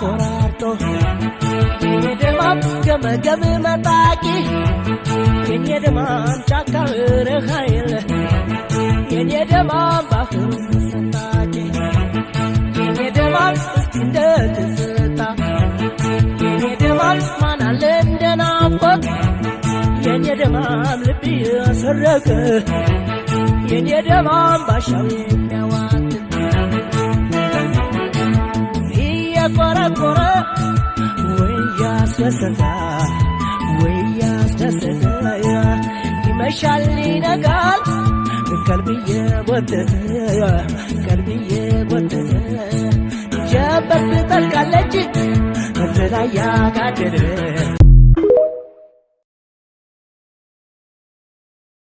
ቆራርጦ የኔ ደማም ገመገም መጣቂ የኔ ደማም ጫካ በረሃ የለ የኔ ደማም ባህር ሰንጣቂ የኔ ደማም እስቲ እንደ ትዝታ የኔ ደማም ማን አለ እንደ ናፍቆት የኔ ደማም ልብ ያሰረቀ የኔ ደማም ባሻው የሚያዋትት እየቆረቆረ ወይ ያስደሰተ ወይ ያስደሰተ ይመሻል ይነጋል ቀልብዬ ጎተተ ቀልብዬ ጎተተ ጀንበር ትጠልቃለች ትላይ ያጋደለ።